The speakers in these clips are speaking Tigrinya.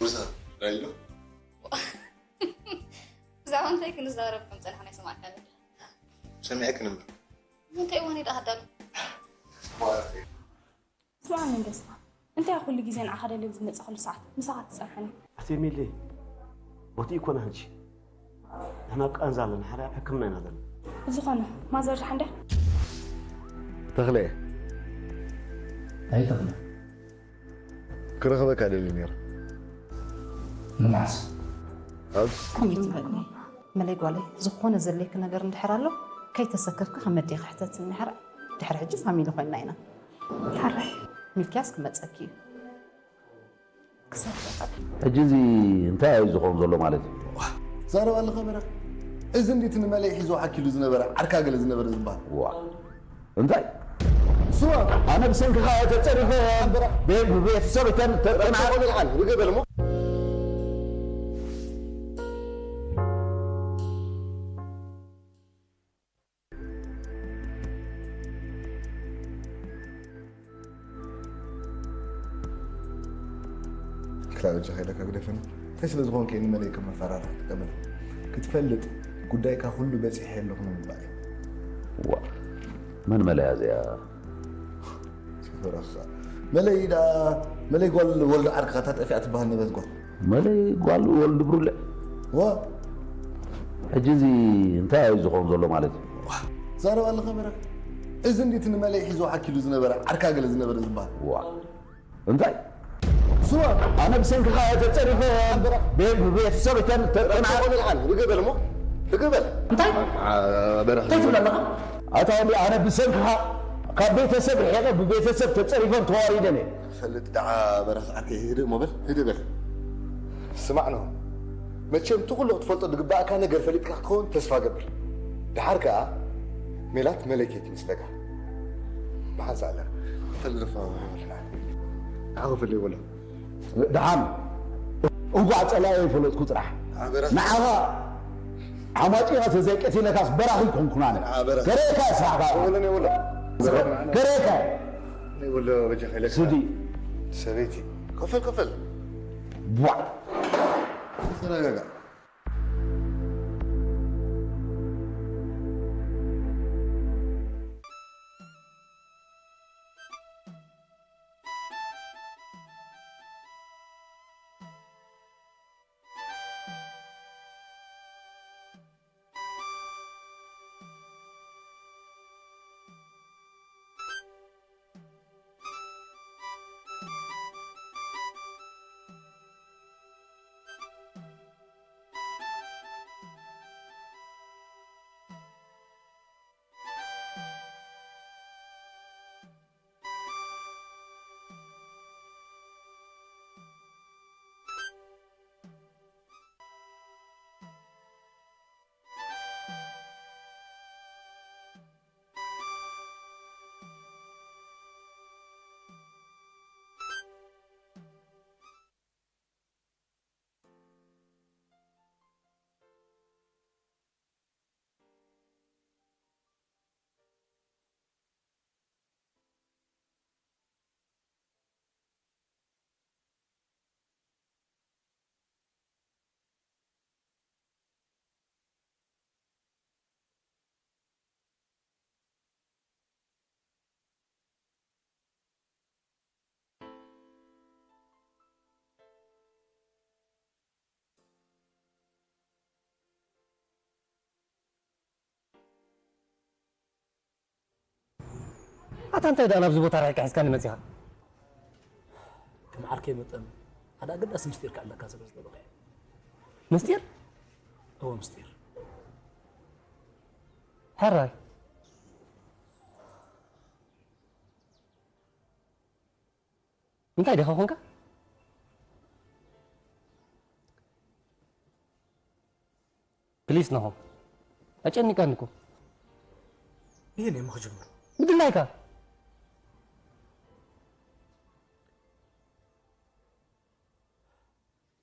ብዛዕባ እንታይ ክንዛረብ ከም ጸናሕና ይስማዓካ ኣሎ? ሰሚዐክን እምበር። እንታይ እዋን እዩ ደኣ ኣዳሉ? ስማዕ መንገስታ፣ እንታይ ኩሉ ግዜ ንዓኻ ደልየ ዝመጻኹሉ ሰዓት ምሳኻ ትጸንሐኒ? ኣቲ ሚሊ፣ ቦቲ ይኮና ሕጂ። ንሕና ኣብ ቃንዛ ኣለና፣ ሓደ ሕክምና ኢና ዘለና። ብዝኾነ፣ ማዘር ደሓን ድያ? ተኽለ። ኣይ ተኽለ። ክረኽበካ ደሊ ነይረ። ንመዓስ? ኣብ ከመይ ትብለኒ? መለይ ጓለይ፣ ዝኾነ ዘድልየኪ ነገር እንድሕር ኣሎ፣ ከይተሰከፍኪ ከመይ ክሕተት እንድሕር፣ ድሕሪ ሕጂ ፋሚሊ ኮይንና ኢና። ሓራይ። ሚልክያስ ክመጸኪ እዩ። ክሳብ ቀጻሊ። ሕጂ እዚ እንታይ እዩ ዝኸውን ዘሎ ማለት እዩ? ዛረብ ኣለኻ በረኽ። እዚ እንዴት ንመለይ ሒዞ ሓኪሉ ዝነበረ ዓርካ ገለ ዝነበረ ዝበሃል? ዋ። እንታይ? ስዋ። ኣነ ብሰንክኻ ተጸሪፈ። በረኽ። ቤ-፣ ብቤተሰብ ተን-፣ ተ-፣ ተናዕቆ። ርግእ በል እሞ። ክላብ እጃ ከይለካ ግደፈኒ። እንታይ ስለ ዝኾንከ ንመለይ ከም መፈራርሒ ትጥቀመሉ? ክትፈልጥ ጉዳይካ ኩሉ በጺሐ ኣለኹ ንምባል እዩ። ዋ፣ መን መለያ እዚኣ? ሰፈራኻ። መለይ ዳ-፣ መለይ ጓል ወልዱ ዓርክኻ እታ ጠፊኣ ትበሃል ነበረት ጓል። መለይ ጓል ወልዱ ብሩለ። ዋ። ሕጂ እዚ እንታይ እዩ ዝኸውን ዘሎ ማለት እዩ? ዋ፣ ዛረብ ኣለኻ በረኻ። እዚ እንዴት ንመለይ ሒዞ ሓኪሉ ዝነበረ ዓርካ ገለ ዝነበረ ዝበሃል? ዋ። እንታይ? ስዋ። ኣነ ብሰንክኻ ተጸሪፈ። በረኻ። ቤ-፣ ቤተሰብ ተን-፣ ተ-፣ ተና-፣ ርግእ በል እሞ። ርግእ በል። እንታይ? አ-፣ በረኻ። እንታይ ትብል ኣለኻ? ኣታ ወዲ፣ ኣነ ብሰንክኻ ካብ ቤተሰብ ርሒቐ ብቤተሰብ ተጸሪፈን ተዋሪደን እየ። ፈልጥ ደዓ በረኻ ዓርከይ፣ ህድእ እሞ በል፣ ህድእ በል። ስማዕ ነው። መቸም እቲ ኩሉ ክትፈልጦ ዝግባእካ ነገር ፈሊጥካ ክትኸውን ተስፋ ገብር። ደሓር ከኣ ሜላት መለይ ከይትመስለካ። መሓንሳ ኣለና። ፈልጥ ደፋ በል። ንዓኹ ፈልይ ወላ። ደሓን። እንኳዕ ጸላኢ ይፈለጥኩ ጥራሕ። ኣበራ። ንዓኻ ዓማጺኻ ተዘይቀቲለካስ በራኺ ኣይኮንኩን ኣነ። ኣበራ። ገሬካ ስራሕካ። ወለኔ ወላ። ገሬካ። እኔ ወሎ በጃ ኸይለካ። ስዲ። ሰበይቲ። ክፈል፣ ክፈል። ቧዕ። ተረጋጋ። ኣታ እንታይ ደኣ ናብዚ ቦታ ርሒቕካ ሒዝካኒ መጺኻ? ከም ዓርከይ መጠን ሓደ ኣገዳሲ ምስጢር ክዕለካ ስለ ዝደለኹ እየ። ምስጢር? እወ፣ ምስጢር። ሕራይ። እንታይ ዲኻ ኾንካ? ፕሊስ፣ ናሆም፣ ኣጨኒቃኒ እኮ። ይህን የምኽጅምር። ምድላይካ።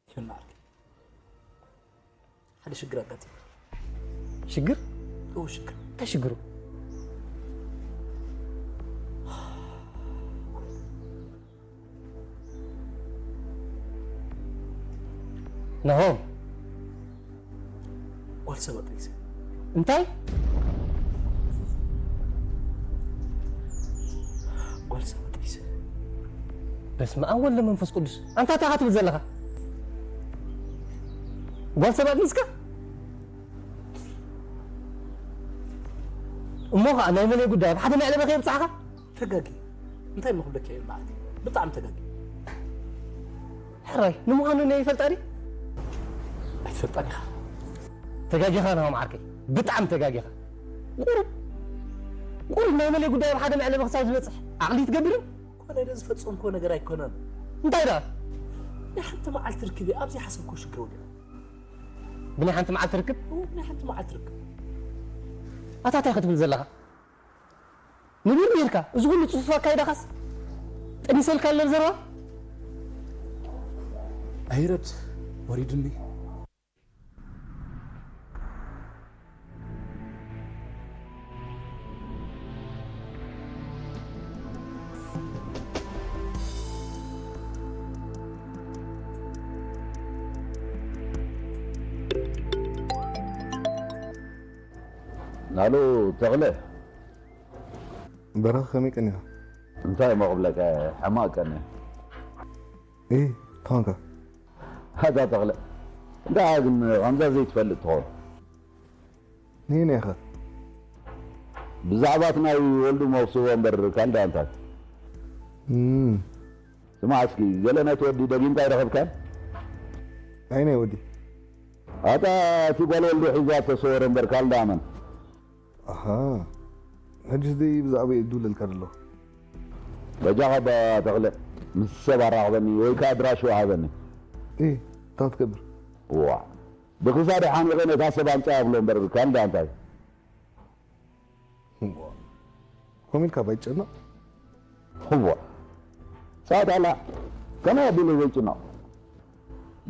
ይሁን ማዕርግ። ሓደ ሽግር ኣጋጢሙ። ሽግር? እዎ፣ ሽግር። እንታይ ሽግሩ? ሆ ጓል ሰብ ኣጥቢሰ እንታይ ጓል ሰብ ኣጥቢሰ በስመ ኣብ ወወልድ ወመንፈስ ቅዱስ። ኣንታ እንታይ ኢኻ ትብል ዘለኻ? ጓል ሰብ ኣጥቢስካ? እሞ ኸዓ ናይ መለይ ጉዳይ ኣብ ሓደ መዕለቢ ከየብፅሓኻ? ተጋጊ እንታይ እሞ ክብለካ እየ በዓል ብጣዕሚ ተጋጊ ሕራይ ንምዃኑ ናይ ይፈልጣ ድዩ? ኣይትፈልጣን ኢኻ ተጋጊኻ ናሆም ዓርከይ፣ ብጣዕሚ ተጋጊኻ። ቁሩብ ቁሩብ ናይ መለይ ጉዳይ ኣብ ሓደ መዕለቢ ክሳብ ዝበፅሕ ዓቕሊ ትገብርን? ኮነ ኢለ ዝፈፀምክዎ ነገር ኣይኮነን እንታይ ደኣ? ናይ ሓንቲ መዓልቲ ርክብ ኣብዚ ሓሰብክዎ ሽግር ወዲቐ ብናይ ሓንቲ መዓልቲ ርክብ ናይ ሓንቲ መዓልቲ ርክብ ኣታ እንታይ ክትብል ዘለኻ? ንቢር ኔርካ እዚ ኩሉ ፅፉፍ ኣካይዳኻስ ጠኒሰልካ ኣሎ ዘረባ ኣይረድ ወሪዱኒ ናሉ ተኽለ በረኸ ከመይ ቀኒኻ? እንታይ እሞ ክብለካ ሕማቕ ቀኒ እ ተኾንካ ኣታ ተኽለ እንታይ ግን ከምዛ ዘይትፈልጥ ትኸውን ንየናይ ኢኻ? ብዛዕባ እቲ ናይ ወልዱ መውስቦ እምበር ካልዳ እንታይ እም፣ ስማዕ እስኪ ገለ ነቲ ወዲ ደጊምካ ኣይረኸብካን ኣይ ናይ ወዲ ኣታ እቲ ጓል ወልዱ ሒዛ ተሰወረ እምበር ካልዳ መን ኣሃ ሕጂ እዚ ብዛዕባ እዩ ድውለልካ ዘሎ በጃኻ ባ ተኽለ ምስ ሰብ ኣራኽበኒ ወይ ከዓ ኣድራሽኡ ሃበኒ እ እንታይ ትገብር ዋ ብክሳድ ሓኒቐ ነታ ሰብ ኣምፃ ኣብሎ እምበር ካልዳ እንታይ ከምኡ ኢልካ ባይጨነቕ ህዋ ሰዓት ኣላ ከመይ ኣቢለ ዘይጭነቕ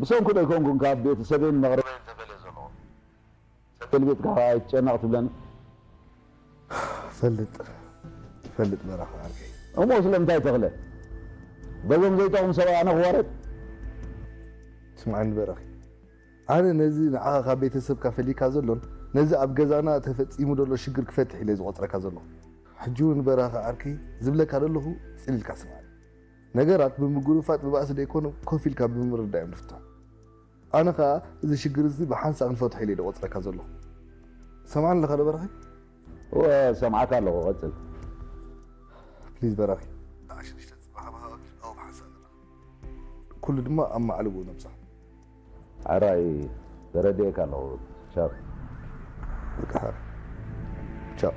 ብሰንኩ ዶ ኣይኮንኩን ካብ ቤተሰበይን መቕረበይን ተፈልየ ዘለኹ ተገልቢጥካ ኣይትጨነቕ ትብለኒ ፈልጥ ፈልጥ በራኻ ዓርከይ እሞ ስለምንታይ ተኽለ በዞም ዘይጠቕሙ ሰባት ኣነ ክዋረድ ስምዓኒ በራኺ ኣነ ነዚ ንዓኻ ካብ ቤተሰብካ ፈሊካ ዘሎን ነዚ ኣብ ገዛና ተፈጺሙ ዘሎ ሽግር ክፈትሕ ኢለ ዝቆጽረካ ዘለኹ ሕጂ እውን በራኻ ዓርከይ ዝብለካ ዘለኹ ጽሊልካ ስምዓኒ ነገራት ብምጉርፋጥ ብባእሲ ደይኮነ ኮፍ ኢልካ ብምርዳእ እዮም ዝፍትሑ ኣነ ኸኣ እዚ ሽግር እዚ ብሓንሳእ ክንፈትሖ ኢለ ዝቆጽረካ ዘለኹ ሰምዓኒ ኣለኻ ዶ በራኺ እወ ሰምዓካ ኣለኹ ቀጽል ፕሊዝ በራኺ ሰዓት ሽዱሽተ ጽባሕ ኣብ ሃዋኪ ኣብኡ ብሓንሳእ ንራኸብ ኩሉ ድማ ኣብ ማዕልቦ ነብጽሖ ሕራይ ተረዲኤካ ኣለኹ ቻው በቃ ቻው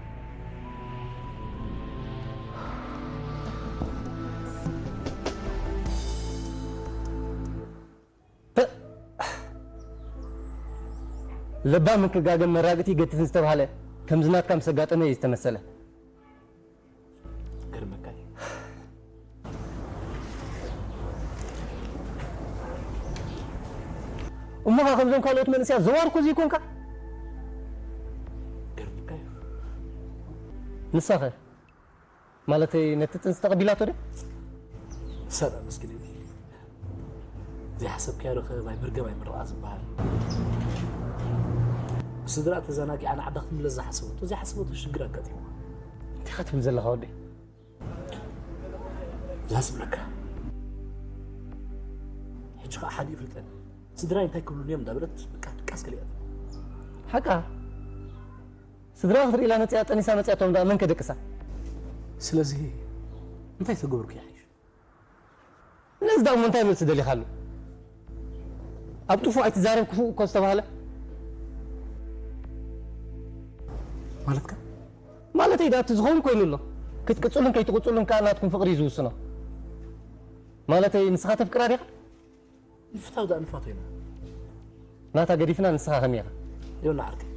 ለባም ክጋገ መራግቲ ይገትፍን ዝተባህለ ከምዚ ናትካ ምስ ኣጋጠመ እዩ ዝተመሰለ ገርመካ እዩ እሞኻ ከምዞም ካልኦት መንእሰያት ዘዋርኮ ዘይኮንካ ገርመካ እዩ ንሳኸ ማለተይ ነቲ ጥንሲ ተቐቢላቶ ደ ሰላም ምስኪነይቲ ዘይሓሰብካዮ ዶ ከ ማይ መርገም ኣይምረቓ ዝበሃል ብስድራ ተዘናጊዓ ንዓዳ ክትምለስ ዝሓሰበቶ ዘይሓሰበቶ ሽግር ኣጋጢምዋ እንታይ ኢኻ ትብል ዘለኻ ወደይ ዛስብለካ ሕጂ ከዓ ሓደ ይፍልጠኒ ስድራይ እንታይ ክብሉኒ እዮም እንዳበለት በቃ ድቃስ ከሊኣት ሓቃ ስድራ ክትርኢ ኢላ መፅያ ጠኒሳ መፅያቶም ደኣ መን ከደቅሳ ስለዚ እንታይ ተገብርኩ ይሓይሽ ነዚ ደኣ እሞ እንታይ መልሲ ደሊኻሉ ኣብ ጥፉእ ኣይትዛረብ ክፉእ እኮ ዝተባህለ ማለትካ ማለተይ ደኣ እቲ ዝኸውን ኮይኑ ኣሎ ክትቅፅሉን ከይትቕፅሉን ከዓ ናትኩም ፍቕሪ እዩ ዝውስኖ ማለተይ ንስኻ ተፍቅራ ዲኻ ንፍታው ደኣ ንፋቶ ኢና ናታ ገዲፍና ንስኻ ከመይ ኢኻ ዮና ዓርከይ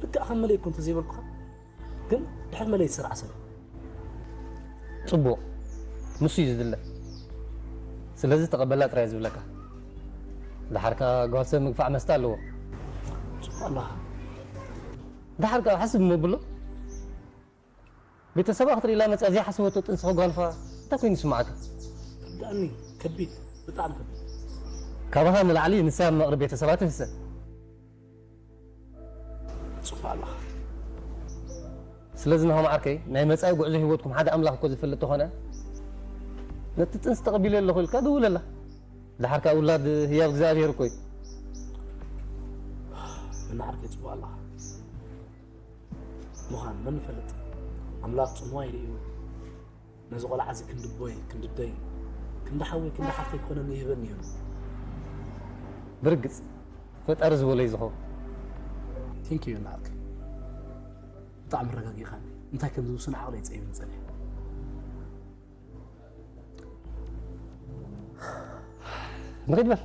ልክዕ ከም መለይ እኮ እንተዘይበልኩኻ ግን ድሕር መለይ ዝሰርዓ ሰብ ፅቡቕ ንሱ እዩ ዝድለ ስለዚ ተቐበላ ጥራይ ዝብለካ ድሓር ከዓ ጓል ሰብ ምግፋዕ መስተ ኣለዎ ፅቡቕ ኣለኻ ድሓር ከዓ ሓስብ እሞ ብሎ ቤተሰባ ክትርኢ ኢላ መፅያ ዘይሓስበቶ ጥንሲ ከጓንፋ እንታይ ኮይኑ ይስማዓካ ዳኒ ከቢድ ብጣዕሚ ከቢድ ካባኻ ንላዕሊ ንሳ መቕርብ ቤተሰባ ትህሰ። ጽቡቕ ኣለኻ። ስለዚ ናሆም ዓርከይ ናይ መጻኢ ጉዕዞ ህይወትኩም ሓደ ኣምላኽ እኮ ዝፈልጥ ተኾነ ነቲ ጥንሲ ተቐቢለ ኣለኹ ኢልካ ደውለላ። ድሓር ከኣ ውላድ ህያብ እግዚኣብሔር እኮ እዩ። እና ዓርከይ ጽቡቕ ኣለኻ። ምዃን መን ይፈልጥ? ኣምላኽ ጽምዋ ይርእዩ። ነዚ ቆልዓ እዚ ክንዲ ኣቦይ፣ ክንዲ ኣደይ፣ ክንዲ ሓወይ፣ ክንዲ ሓፍተይ ክኾነኒ ይህበኒ እዩ። ብርግጽ ፈጣሪ ዝበሎ እዩ ዝኸውን። Thank you እና ዓርከይ። ብጣዕሚ ኣረጋጊእኻኒ። እንታይ ከም ዝውስን ዓቕለይ ጸቢኒ ጸኒሐ። ንኺድ በል።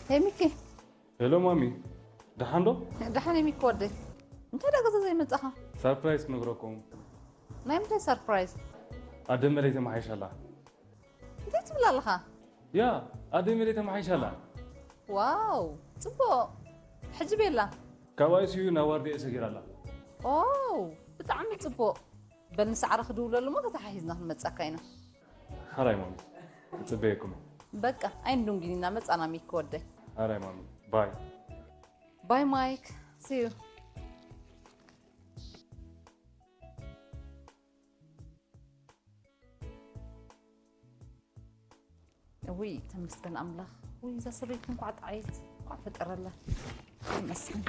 ሄይ ሚኪ። ሄሎ ማሚ፣ ደሓን ዶ? ደሓን እየ ሚኪ ወደይ። እንታይ ደኣ ገዛ ዘይመጻኻ? ሰርፕራይዝ ክነግረኩም። ናይ ምንታይ ሰርፕራይዝ? ኣደ መለይ ተመሓይሻላ። እንታይ ትብል ኣለኻ? ያ፣ ኣደ መለይ ተመሓይሻላ። ዋው፣ ጽቡቕ። ሕጂ ቤላ? ካብ ኣይሲዩ ናብ ዋርድያ ሰጊራ ኣላ። ኦ፣ ብጣዕሚ ጽቡቕ። በል ንሳዕሪ ክድውለሉ እሞ ተተሓሒዝና ክንመጸካ ኢና። ሓራይ ማሚ፣ እጽበየኩም። በቃ ኣይንዱንጊን ኢና መጻና ሚኪ ወደይ። ሓራይ ማሚ፣ ባይ። ባይ ማይክ፣ see you። ውይ ተመስገን ኣምላኽ። ውይ እዛ ሰበይቲ እንኳዕ ጠዓየት፣ እንኳዕ ፈጠረላ። ተመስገን።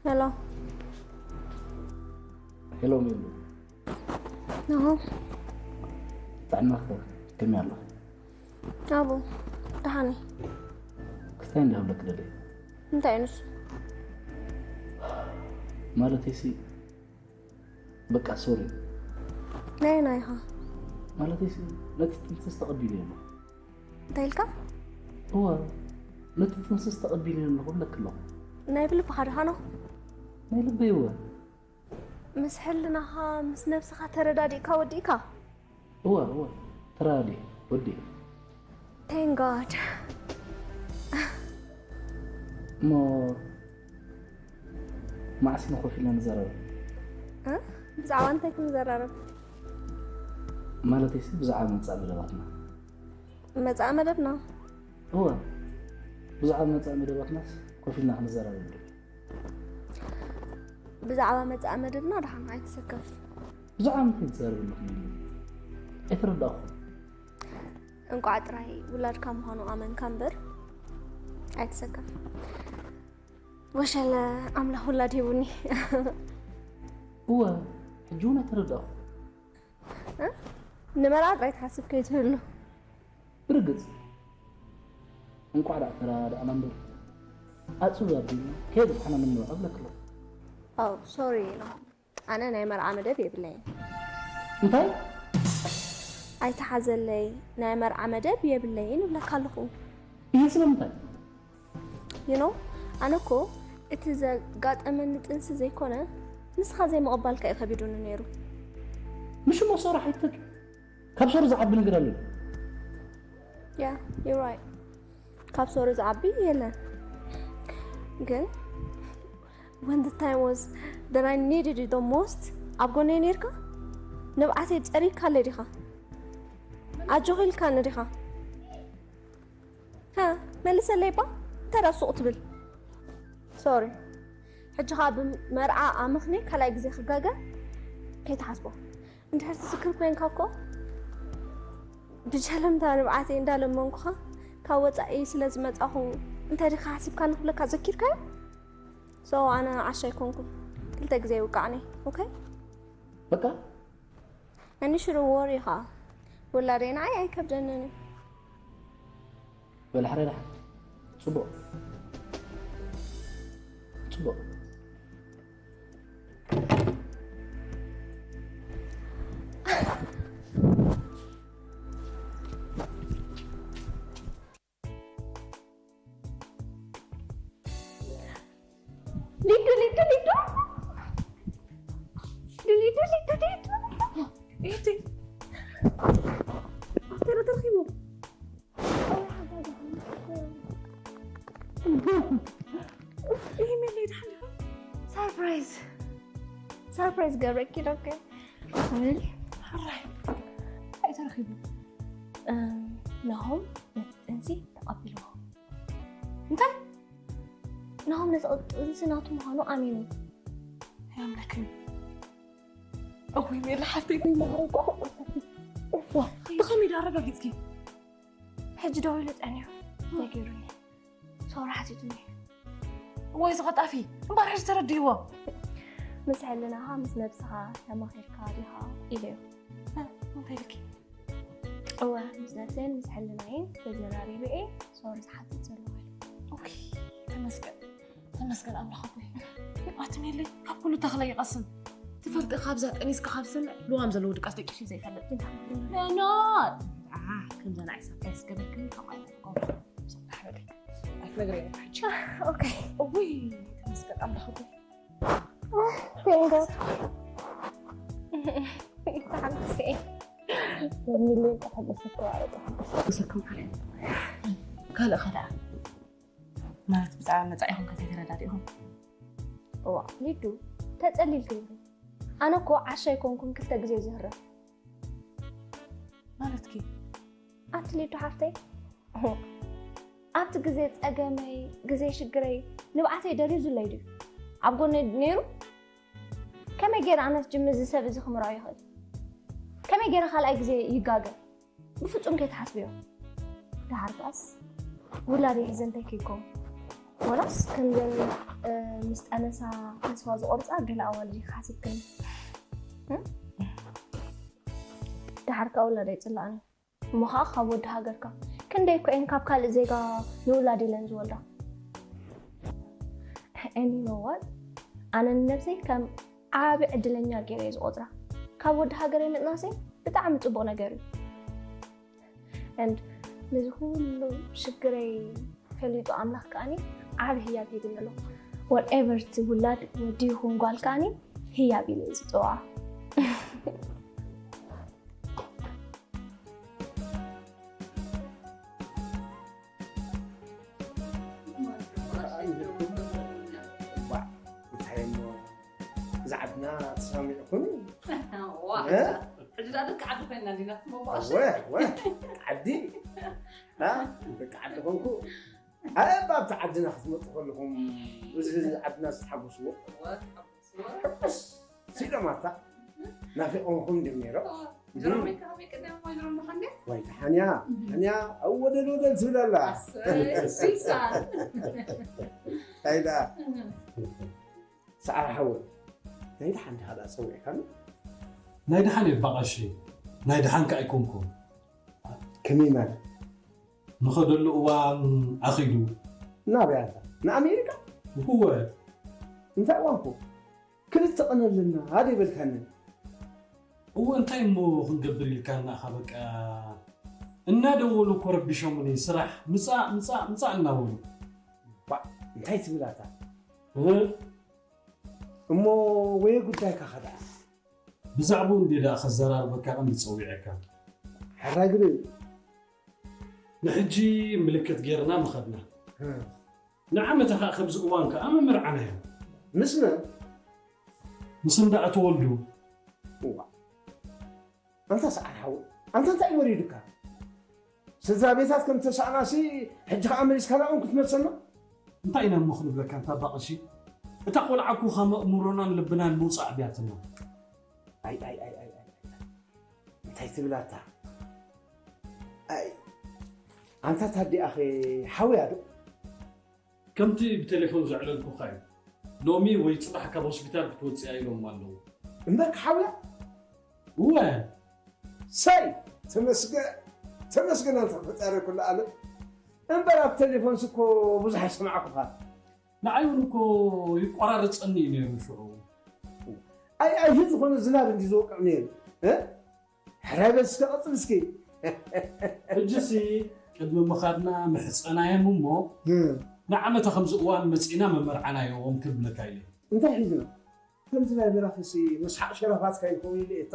ሄሎ። ሄሎ ሜሉ። ናሆም። ጥዕናኸ ከመይ ኣሎ? ኣቡ፣ ደሓን እየ። ክስታይ እንዲ ክብለኪ ደልየ። እንታይ እዩ ንሱ? ማለተይሲ፣ በቃ ሶሪ። ናይ ናይኻ? ማለተይሲ፣ ነቲ ጥንስስ ተቐቢለዮ ኣለኹ። እንታይ ኢልካ? እወ፣ ነቲ ጥንስስ ተቐቢለዮ ኣለኹ እብለኪ ኣለኹ። ናይ ብልብኻ ድኻ ኖ? ናይ ልበይ እወ። ምስ ሕልናኻ፣ ምስ ነብስኻ ተረዳዲእካ ወዲእካ? እወ፣ እወ፣ ተረዳዲኤ ወዲኤ። Thank God። እሞ መዓስ ኢና ኮፍ ኢልና ንዘራረብ? እ? ብዛዕባ እንታይ ክንዘራረብ? ማለተይሲ ብዛዕባ መጻኢ መደባትና። መጻኢ መደብና? እወ፣ ብዛዕባ መጻኢ መደባትናስ ኮፍ ኢልና ክንዘራረብ ንደሊ። ብዛዕባ መጻኢ መደብና ደሓን ኣይትሰከፍ። ብዛዕባ ምንታይ ትዛረቢ ኣለኹ ሜሉ? ኣይተረዳእኹን። እንቋዕ ጥራይ ውላድካ ምዃኑ ኣመንካ እምበር ኣይትሰከፍ። ወሸለ ኣምላኽ ውላድ ሂቡኒ። እወ፣ ሕጂ እውን ኣይተረዳእኹን። እ? ንመርዓ ጥራይ ትሓስብ ከይትህሉ። ብርግጽ እንቋዕ ደኣ ተረዳዳእና እምበር፣ ኣጽቢ ኣቢልና ከየብጽሓና ንመርዖ እብለኪ ኣለኹ። ኦ፣ ሶሪ ናሆም። ኣነ ናይ መርዓ መደብ የብለይን። እንታይ? ኣይትሓዘለይ፣ ናይ መርዓ መደብ የብለይን እብለካ ኣለኹ። እየ ስለምንታይ? You know፣ ኣነ እኮ እቲ ዘጋጠመኒ ጥንሲ ዘይኮነ ንስኻ ዘይምቕባልካ እዩ ከቢዱኒ ነይሩ። ምሽ እሞ ሶሪ ሓይትተኪ ካብ ሶሪ ዝዓቢ ነገር ኣሎ። Yeah, you're right. ካብ ሶሪ ዝዓቢ የለን። ግን when the time was that I needed you the most ኣብ ጎነይ ነይርካ። ንብዓተይ ጸሪግካለይ ዲኻ? ኣጆኺ ኢልካኒ ዲኻ? ሃ፣ መልሰለይ እባ። እንታይ ደኣ ሱቕ ትብል? ሶሪ። ሕጂ ኸኣ ብመርዓ ኣምኽኒ ካልኣይ ግዜ ክጋገ ከይትሓስቦ። እንድሕር ትዝክር ኮይንካ እኮ ብጀለምታ ንብዓተይ እንዳለመንኩኻ ካብ ወጻኢ ስለ ዝመጻኹ እንታይ ዲኻ ሓሲብካ ንኽብለካ ዘኪርካዮ? So ኣነ ዓሻ ኣይኮንኩን። ክልተ ግዜ ይውቃዕኒ። ኦኬ? በቃ And you shouldn't worry ኸኣ። ውላደይ ንዓይ ኣይከብደንን እዩ። በል ሕራይ ደሓን። ጽቡቕ ጽቡቕ። ሊዱ ሊዱ ሊዱ ሊዱ ሊዱ ሊዱ ሊዱ እህቲ ኣፍቴረ ተረኺቡ ይህ ምን ሊድ ሓንዲኻ ሰርፕራይዝ ሰርፕራይዝ ገብረኪ ዶከ ሓራይ እንታይ ተረኺቡ ናሆም ነቲ ጥንሲ ተቐቢልዎ እንታይ ናሆም ነቲ ጥንሲ ናቱ ምዃኑ ኣሚኑ ያምለክን እውይ ሜላ ሓፍተይ ብኸመይ ዳ ኣረጋጊፅኪ ሕጂ ደዊሉ ጠንዩ ነጊሩኒ ሶራ ሓቲቱኒ ወይ ዝቐጣፊ እምበር ሕጂ ተረድእዎ ምስ ሕልናኻ ምስ ነብስኻ ተማኺርካ ዲኻ ኢለዮ እንታይ ኢልኪ እወ ምስ ነብሰይን ምስ ሕልናይን ተዘራሪበ እየ ሶሪ ዝሓትት ዘለኹ ኢሉ ኦኬ ተመስገን ተመስገን ኣምላኽ ኣቦይ ኣትሜለይ ካብ ኩሉ ተኽለ ይቐስም ትፈልጢ ካብዛ ጠኒስካ ካብ ዝሰምዕ ልዋም ዘለዎ ድቃስ ደቂሱ ዘይፈልጥ ኖ ከምዛ ንዓይ ሳብታይ ስገበክኒ ከምኣ ኣይትነግረኒ ሕጂ ኦኬ እውይ ተመስገን ኣምላኽ ኣቦይ Thank God. ተሓጉሰ እየ። ሚለይ ተሓጎሰ ተባረክ ተሓጎሰ ሰኩም ሓለ ካልእ ካልኣ ማለት ብዛዕባ መጻኢኹም ከዘይተረዳዲእኹም እዋ ሊዱ ተጸሊልክኒ ኣነ እኮ ዓሻ ኣይኮንኩን ክልተ ግዜ ዝህረፍ ማለትኪ ኣንቲ ሊዱ ሓፍተይ ኣብቲ ግዜ ጸገመይ ግዜ ሽግረይ ንብዓተይ ደልዩ ዝለይ ድዩ ኣብ ጎነይ ነይሩ ከመይ ገይረ ኣነስ ጅሚ እዚ ሰብ እዚ ክምርዖ ይኽእል ከመይ ገይረ ካልኣይ ግዜ ይጋገ ብፍጹም ከይትሓስብዮ ደሓር ከኣስ ውላደይ ሕዘንተይ ከይከውን ወላስ ከምዘን ምስ ጠነሳ ተስፋ ዝቆርፃ ገለ ኣዋልድ ይሓስብክን ደሓር ከኣ ውላደይ ፅላእኒ እሞ ከዓ ካብ ወዲ ሃገርካ ክንደይ እኮ እየን ካብ ካልእ ዜጋ ንውላድ ኢለን ዝወልዳ And you know what ኣነ ንነብሰይ ከም ዓቢ ዕድለኛ ገይረ እየ ዝቆፅራ ካብ ወዲ ሃገረይ ምጥናሰይ ብጣዕሚ ፅቡቅ ነገር እዩ And ነዚ ኩሉ ሽግረይ ፈሊጡ ኣምላኽ ከኣኒ ዓቢ ህያብ ሂብኒ ኣሎ whatever እቲ ውላድ ወዲ ይኹን ጓል ከኣኒ ህያብ ኢለ እዩ ዝፅውዓ እንታይ እሞ እዛ ዓድና ተሰማሚዕኩም ሕጂ ዳ ደቂ ዓዲ ኮይና እንዲና ትመባሽ ዓዲ ደቂ ዓዲ ኮንኩ ኣባ ኣብቲ ዓድና ክትመጡ ከለኹም እዚ ህዝቢ ዓድና ዝተሓጎስዎ ሕጉስ ሲሎም ኣታ ናፊቆምኩም ድም ነይሮም ወይ ተሓንያ ሓንያ ኣብ ወደል ወደል ትብል ኣላ እንታይ ደኣ ሰዓር ሓወይ ናይ ደሓን ዲኻ ደኣ ጸዊዕካኒ ናይ ደሓን እየ ባቐሺ ናይ ደሓን ከ ኣይኮንኩን ከመይ ማለት ንኸደሉ እዋን ኣኺዱ ናበይ ኣታ ንኣሜሪካ እወ እንታይ እዋንኩ ክልተ ቀን ኣለና ኣደ ይበልካኒ እወ እንታይ እሞ ክንገብር ኢልካ እናኻ በቃ እናደወሉ እኮ ረቢሾምኒ ስራሕ ምፃእ ምፃእ ምፃእ እናበሉ እንታይ ትብል ኣታ? እሞ ወየ ጉዳይካ ከ ደኣ? ብዛዕባኡ እንድየ ደኣ ከዘራርበካ ቀንዲ ጸዊዐካ። ሕራይ ግደ። ንሕጂ ምልክት ጌርና ምኸድና። ንዓመታ ከኣ ከምዚ እዋን ከኣ መመርዓናዮ። ምስ መን? ምስ እንዳ ኣቶ ወልዱ። እዋ። ኣንታ ሰዓር ሓወይ፣ ኣንታ እንታይ ወሪዱካ? ስድራ ቤታት ከም ተሳእናሲ፣ ሕጂ ከኣ መሊስካ ናብኦም ክትመልሰና? እንታይ ኢና እሞ ክንብለካ ኣንታ ኣባ ቀሺ? እታ ቆልዓ እኮ ካብ ኣእምሮናን ልብናን ምውጻእ ኣብያትና። ኣይ፣ ኣይ፣ ኣይ፣ ኣይ፣ ኣይ። እንታይ ትብል ኣታ? ኣይ፣ ኣንታ ታዲኣኸ ሓውያ ዶ? ከምቲ ብቴሌፎን ዘዕለልኩኻ እዩ። ሎሚ ወይ ጽባሕ ካብ ሆስፒታል ክትወጽእ እያ ኢሎምዋ ኣለዉ። እምበር ክሓውያ? እወ። ሰይ! ተመስገን፣ ተመስገን ኣንታ ፈጣሪ ኩሉ ዓለም። እምበር ኣብ ቴሌፎንስ እኮ ብዙሕ ኣይሰማዕኩኻን። ንዓይ እውን እኮ ይቆራርጸኒ እዩ ነይሩ ሽዑ። ኣይ፣ ኣይ፣ ዝኾነ ዝናብ እንዲ ዝወቅዕ ነይሩ። እ? ሕራይ በል እስከ ቀጽል እስኪ። ሕጂሲ ቅድሚ ምኻድና ምሕጸናዮም እሞ፣ እ። ንዓመታ ከምዚ እዋን መጺእና መመርዓናዮም ክብለካ ኢለ። እንታይ ሒዝና? ከምዚ ናይ በራኺሲ መስሓቕ ሸረፋትካ ይኸውን ኢለ እታ።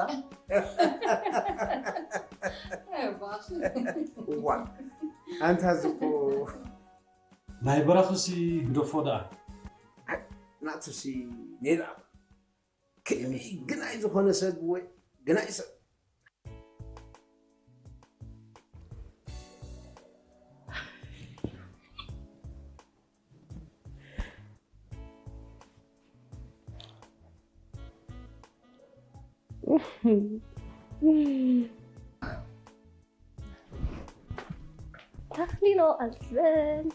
ኣይ፣ ባሽ። እዋ፣ ኣንታ እዚ እኮ ናይ በራኺሲ ግደፎ ደኣ። ኣይ፣ ናቱሲ ሜላ። ከመይ ግናይ ዝኾነ ሰብ ወይ ግናይ ሰብ። ተኽሊኖ ኣልዘን።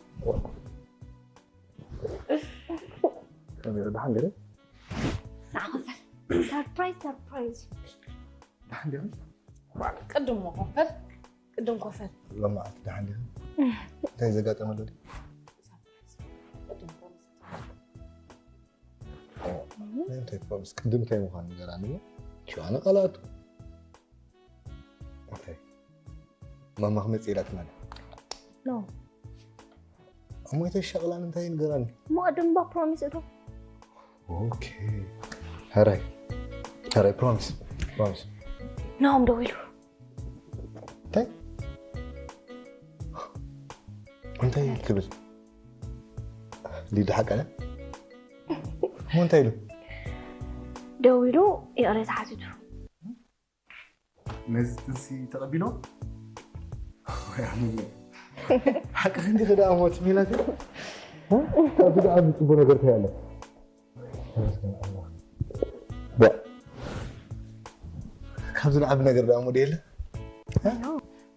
ከመይ ደሓን ገለ? ንዓ ኮፈል። ሰርፕራይዝ፣ ሰርፕራይዝ። ደሓን ዲኹም? ቅድም ኮፈል፣ ቅድም ኮፈል። ሎማዓንቲ ደሓን ዲኹም? እንታይ ዘጋጠመ ኣሎ ድዩ? ሰርፕራይዝ። ቅድም ኮፈል። ኦ፣ እንታይ ፕሮሚስ? ቅድም እንታይ ምዃኑ ንገራኒ እሞ። ሽው ኣነ ቃል ኣቱ። ኦኬ። ማማ ክመጽእ ኢላትና ድያ? ኖ። እሞ እተሻቕላን እንታይ ንገራኒ? እሞ ቅድም እባ ፕሮሚስ እቶ። ኦኬ። ሕራይ። ሕራይ፣ ፕሮሚስ። ፕሮሚስ። ናሆም ደዊሉ። እንታይ? እንታይ ትብል? ሊዱ ሓቃ እያ? እሞ እንታይ ኢሉ? ደዊሉ ይቕሬታ ሓቲቱ። ነዚ ጥንሲ ተቐቢሎ? ወይ ኣመመ። ሓቂ ክንዲ ክዳ ሞት ሚላት። ብዛዕባ ጽቡቅ ነገር እንታይ ኣሎ? ዳ። ካብዚ ንዓቢ ነገር ደኣ ሞዴል።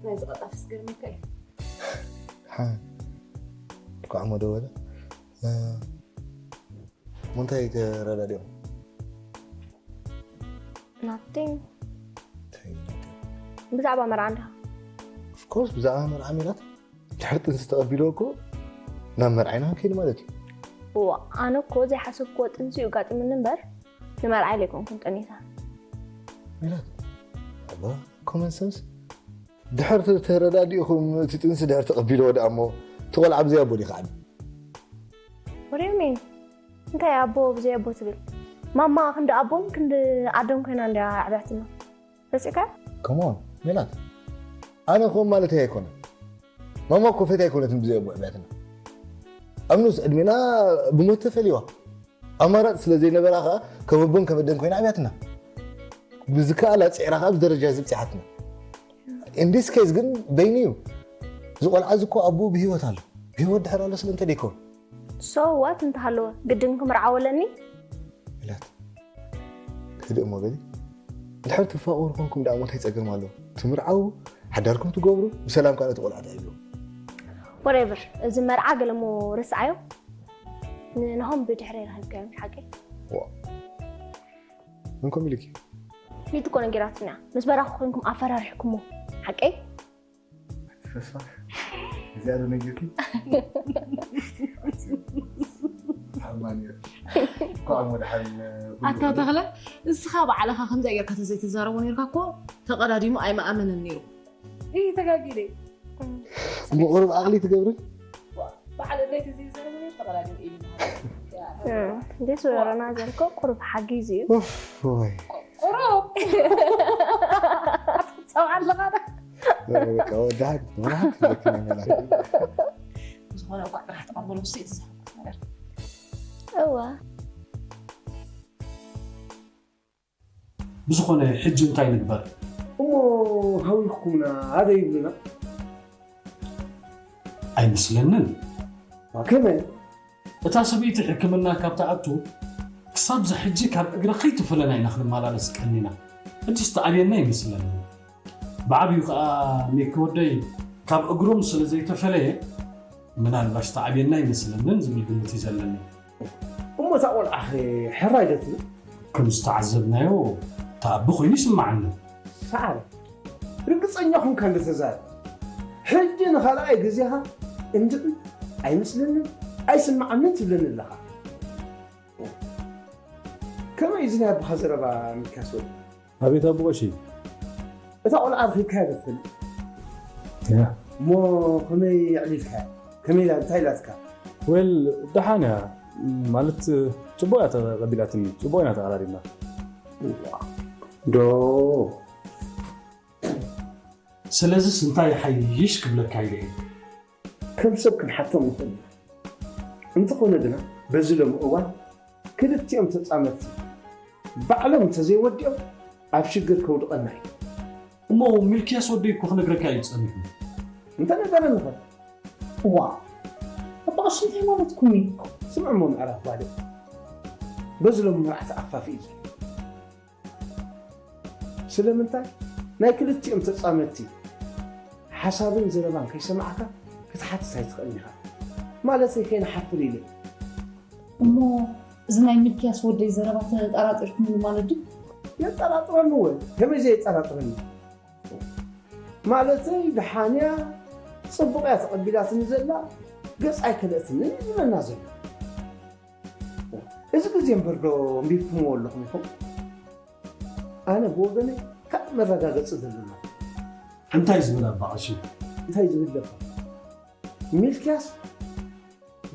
ናይ ዝቐጣፍስ ገርመካ እዩ። ሓ። ኳዕ ሞ ደወለ። እ፣ እንታይ ተረዳዲኦም? ናቲንግ። እንታይ ናቲንግ? ብዛዕባ መርዓ እንዳ። ኦፍ ኮርስ፣ ብዛዕባ መርዓ ሜላት። ድሕሪ ጥንሲ ተቐቢልዎ እኮ ናብ መርዓ ኢና ክንከይድ ማለት እዩ። እዋ፣ ኣነ እኮ ዘይሓሰብክዎ ጥንሲ እዩ ኣጋጢሙኒ እምበር፣ ንመርዓ ኢለ ኣይኮንኩን ጠኒሳ። ሜላት፣ ኣባ፣ ኮመን ሰንስ? ድሕር ተ-፣ ተረዳዲእኹም እቲ ጥንሲ ድሕር ተቐቢልዎ ደኣ እሞ፣ እቲ ቆልዓ ብዘይ ኣቦ ዲኻ ዓቢ? What do you mean? እንታይ ኣቦ ብዘይ ኣቦ ትብል? ማማ ክንዲ ኣቦን ክንዲ ኣዶን ኮይና እንድያ ኣዕብያትና። ረሲዕካዮ? Come on፣ ሜላት። ኣነ ከምኡ ማለተይ ኣይኮነን። ማማ እኮ ፈትያ ኣይኮነትን ብዘይ ኣቦ ኣዕብያትና። ኣብ ንኡስ ዕድሜና ብሞት ተፈልይዋ። ኣማራጺ ስለ ዘይነበራ ከኣ ከም ኣቦን ከም ኣደን ኮይና ኣዕብያትና። ብዝከኣላ ጽዒራ ከኣ ኣብዚ ደረጃ እዚ ኣብጺሓትና። In this case ግን በይኑ እዩ። እዚ ቆልዓ እዚ እኮ ኣቦኡ ብህይወት ኣሎ። ብህይወት ድሕር ኣሎ ስለ እንተ ደይኮን። So what እንተሃለወ ግድን ክምርዓወለኒ? ሜላት። ክድእ እሞ በሊ። ድሕር ትፋቐሩ ኮንኩም ደኣ እሞ እንታይ ጸገም ኣለዎ? ትምርዓዉ፣ ሓዳርኩም ትገብሩ፣ ብሰላም ካልኦት ቆልዓ ተዕብዩ። Whatever፣ እዚ መርዓ ገለ እሞ ርስዓዮ። ንናሆም ብድሕሪ ረኺብካዮም ሓቂ? ዋ። መን ኮም ኢልኪ? ሊዱ እኮ ነጊራትና። ምስ በራኹ ኮንኩም ኣፈራሪሕኩሞ። ሓቀይ? ፈስፋስ። እዚኣ ዶ ነጊርኪ? ሓማን እየ። እኳ ኣብ መድሓን፣ ኣታ ተኽለ፣ እስኻ ባዕልኻ ከምዚኣ ጌርካ ተዘይትዛረቦ ኔርካ እኮ ተቐዳዲሙ ኣይምኣመንን ኔሩ። እይ፣ ተጋጊለ። ምቑሩብ ዓቕሊ ትገብርን? ባዕል ለይቲ ዘይዘረበ ኔርካ? ደስ ዝበለና ዘልኮ ቁሩብ ሓጊዝ እዩ። ኡፍ ወይ ቁሩብ ጸውዓ ኣለኻ ዶ? በቃ ወዳሃት ወዳሃት ለክነ መላክ ዝኾነ እኳ ጥራሕ ተቐበሉ ውስጥ የተሳፈት ነገር እዋ ብዝኾነ ሕጂ እንታይ ንግበር? እሞ ሃዊኽኩምና ኣደ ይብሉና ኣይመስለንን። ከመይ እታ ሰበይቲ ሕክምና ካብ ትኣቱ ክሳብ ዝሕጂ ካብ እግራ ከይትፈለና ኢና ክንመላለስ ቀኒና። ሕጂ ዝተኣብየና ይመስለኒ። ብዓብዩ ከዓ ሜክ ወደይ ካብ እግሮም ስለ ዘይተፈለየ ምናልባሽ ተዓብየና ይመስለንን ዝብል ግምት እዩ ዘለኒ። እሞ እታ ቆልዓ ሕራይ ደት ከም ዝተዓዘብናዮ ተኣቢ ኮይኑ ይስማዓኒ። ሰዓረ ርግፀኛ ኹንካ እንደተዛረብ ሕጂ ንኻልኣይ ግዜኻ እንድዒ ኣይመስለንን ኣይስማዓንን ትብለኒ ኣለኻ። ከመይ እዚ ናይ ኣቦኻ ዘረባ ሚልካስ ወዲ? ኣቤት ኣቦ ቀሺ። እታ ቆልዓ ረኺብካያ ዶ ትፈልጥ? እያ። እሞ ከመይ ኣዕሊልካያ? ከመይ ኢላ እንታይ ኢላትካ? ዌል ደሓን እያ ማለት ጽቡቕ እያ ተቐቢላትኒ። ጽቡቕ ኢና ተቐራሪብና። ዶ ስለዚስ እንታይ ይሓይሽ ክብለካ ኢለ እየ። ከም ሰብ ክንሓቶም ንኽእል ኢና። እንተኾነ ግና በዚ ሎሚ እዋን ክልቲኦም ተጻመድቲ ባዕሎም እንተዘይወዲኦም ኣብ ሽግር ከውድቐና እዩ። እሞ ሚልክያስ ወደይ እኮ ክነግረካ እዩ ጸኒሑ። እንተነገረኒ ኸ? እዋ ኣባቕሽ እንታይ ማለትኩም እዩ? ስምዕ እሞ ምዕራፍ ጓለይ በዚ ሎሚ መርዓቲ ኣፋፍ እዩ ዘሎ። ስለምንታይ ናይ ክልቲኦም ተጻመድቲ ሓሳብን ዘረባን ከይሰማዕካ ክትሓትት ኣይትኽእልን ኢኻ። ማለተይ ከይንሓፍር ኢለ። እሞ እዚ ናይ ሚልክያስ ወደይ ዘረባ ተጠራጢርኩምሉ ማለት ድዩ? የጠራጥረኒ ወ ከመይ ዘየጠራጥረኒ? ማለተይ ደሓንያ ጽቡቕ እያ ተቐቢላትኒ ዘላ ገጽ ኣይከለእትንን ይብለና ዘሎ። እዚ ግዜ እምበር ዶ ኣንቢብኩምዎ ኣለኹም ኢኹም? ኣነ ብወገነይ ካብ መረጋገጺ ዘለና እንታይ ዝብል ኣባቐሺ? እንታይ ዝብል ደፋ ሚልክያስ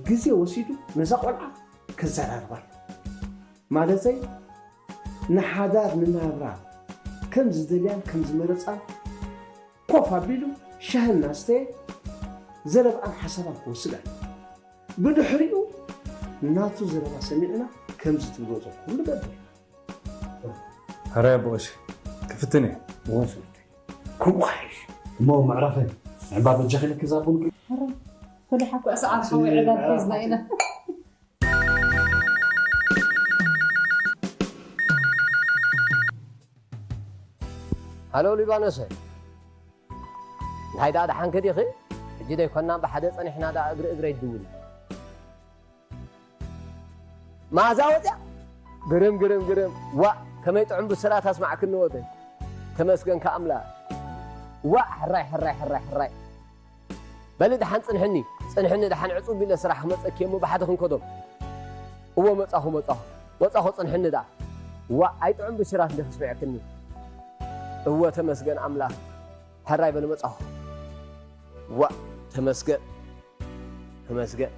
ግዜ ወሲዱ ነዛ ቆልዓ ከዘራርባ እዩ። ማለተይ ንሓዳር ንናብራ ከም ዝደልያን ከም ዝመረፃን ኮፍ ኣቢሉ ሻሂ እናስተየ ዘረብኣን ሓሳባን ክወስድ ኣሎ። ብድሕሪኡ ናቱ ዘረባ ሰሚዕና ከምዚ ትብሎ ዘለኹም ንገብር። ሕራይ ኣቦ ቀሺ ክፍትን እየ። ወሰድ ከምኡ ሓይሽ እሞ ምዕራፈይ ንዕባ በጃኺ ኢለኪ እዛ ቡን ፈሊሓ እኮ ሰዓት ሓወይ ዕላል ሒዝና ኢና። ሃሎ ሊባኖሰ፣ እንታይ ደኣ ደሓንኪ ዲኺ? ሕጂ ደይኮና ብሓደ ጸኒሕና ደኣ እግሪ እግረይ ድውል። መኣዛ ወፅያ? ግርም ግርም ግርም። ዋእ ከመይ ጥዑም ብስራት ኣስማዕክኒ ወደይ። ተመስገንካ ኣምላኽ። ዋእ ሕራይ ሕራይ ሕራይ ሕራይ። በሊ ደሓን ፅንሕኒ ፅንሕኒ ደሓን ዕፁብ ኢለ ስራሕ ክመፀኪ እሞ ብሓደ ክንከዶ። እወ መፃኹ መፃኹ መፃኹ ፅንሕኒ ደኣ። ዋእ ኣይጥዑም ብስራት እንደ ክስምዐክኒ። እወ ተመስገን ኣምላኽ። ሕራይ በሊ መፃኹ። ዋእ ተመስገን ተመስገን።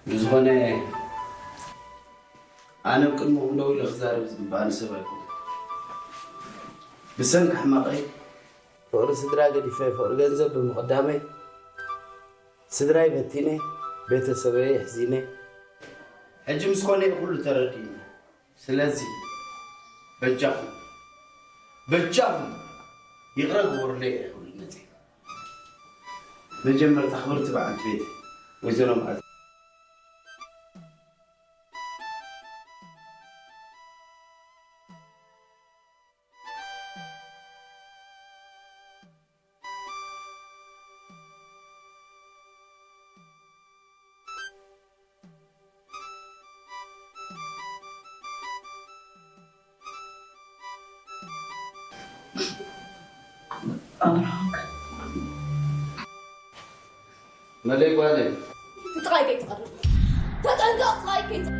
ብዝኾነ ኣነ ኣብ ቅድሚኹም ደው ኢለ ክዛረብ ዝግባኣኒ ሰብ ኣይኮንኩ። ብሰንኪ ሕማቐይ ፍቕሪ ስድራ ገዲፈ ፍቕሪ ገንዘብ ብምቕዳመይ ስድራይ በቲነ ቤተሰበይ ኣሕዚነ። ሕጂ ምስ ኮነ ኩሉ ተረዲእኒ። ስለዚ በጃኹም በጃኹም ይቕረ ግበሩለይ እየ ክብል መፅእ። መጀመርታ ክብርቲ በዓልቲ ቤት ወይዘሮ መዓልቲ መለይ ጓለይ። ጥራይ ከይትቐርብ ተጠንቀቕ። ጥራይ ከይትቐርብ